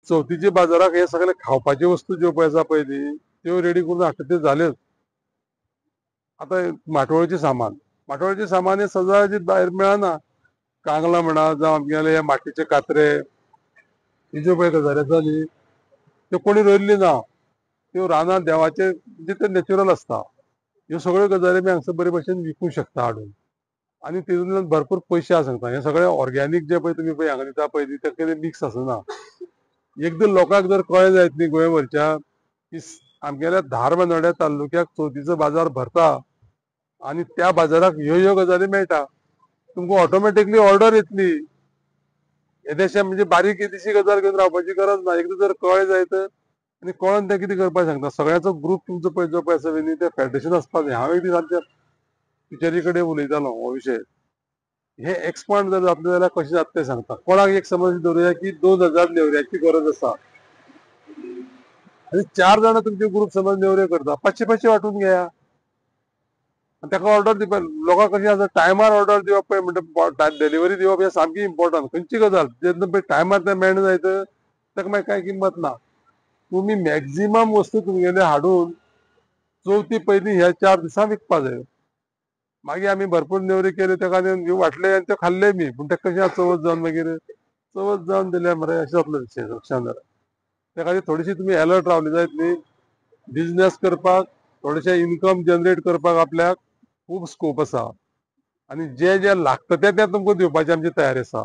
चवथीच्या बाजाराक हे सगळे खावपाच्यो वस्तू ज्यो पळय आसा पळय न्ही, त्यो रेडी करून हाडटा, त्यो जाल्योच. आतां माटोळेचें सामान, माटोळेचें सामान हें सदांच भायर मेळना. कांगलां म्हणा, जावं आमगेले हे मातयेचे कात्रे, ही ज्यो पळय गजाली आसा न्ही, त्यो कोणी रोयल्ली ना, त्यो रानां देवाचे, म्हणजे ते नॅचरल आसता. ह्यो सगळ्यो गजाली आमी हांगसर बरे भशेन विकूंक शकता हाडून, आनी तितूंतल्यान भरपूर पयशे आसा सांगता. हे सगळे ऑर्गेनीक जे पळय तुमी पळय हांगा दिता पळय न्ही, तें कितें मिक्स आसना. एकदां लोकांक जर कळ्ळें जायत न्ही गोंयभरच्या की आमगेल्या धारबांदोड्या तालुक्याक चवथीचो बाजार भरता आनी त्या बाजाराक ह्यो ह्यो गजाली मेळटा, तुमकां ऑटोमॅटिकली ऑर्डर येतली. येदेशें म्हणजे बारीक येदीशी गजाल घेवन रावपाची गरज ना. एकदां जर कळ्ळें जायत आनी कळोन तें कितें करपाक सांगता, सगळ्याचो ग्रूप तुमचो पळय जो पळय आसा न्ही, तें फेडरेशन आसपाक जाय. हांव एक दीस आमच्या टिचरी कडेन उलयतालो हो विशय. हे एक्सपांड जर जातलें जाल्यार कशें जाता तें सांगता. कोणाक एक समज दवरुया की 2000 नेवऱ्याची गरज आसा आनी 4 जाणां तुमचे ग्रूप समज नेवऱ्यो करता, 500 500 वांटून घेया आनी ताका ऑर्डर दिवपा. लोकांक कशें आसा, टायमार ऑर्डर दिवप पळय म्हणटा, डिलिव्हरी दिवप हें सामकी इम्पॉर्टंट. खंयची गजाल जेन्ना पळय टायमार तें मेळना जायत, ताका मागीर कांय किंमत ना. तुमी मॅक्झिमम वस्तू तुमगेले हाडून चवथी पयलीं ह्या 4 दिसां विकपा जाय. मागीर आमी भरपूर नेवरी केल्यो, ताका वांटले आनी ते खाल्ले बी, पूण ते कशें चवथ जावन मागीर चवथ जावन दिल्या मरे, अशें जातलें विशय लक्षान जाल्यार. त्या खातीर थोडीशी तुमी एलर्ट रावली जायत न्ही, बिजनेस करपाक थोडेशें इन्कम जनरेट करपाक आपल्याक खूब स्कोप आसा, आनी जे जे लागता तें तें तुमकां दिवपाची आमची तयारी आसा.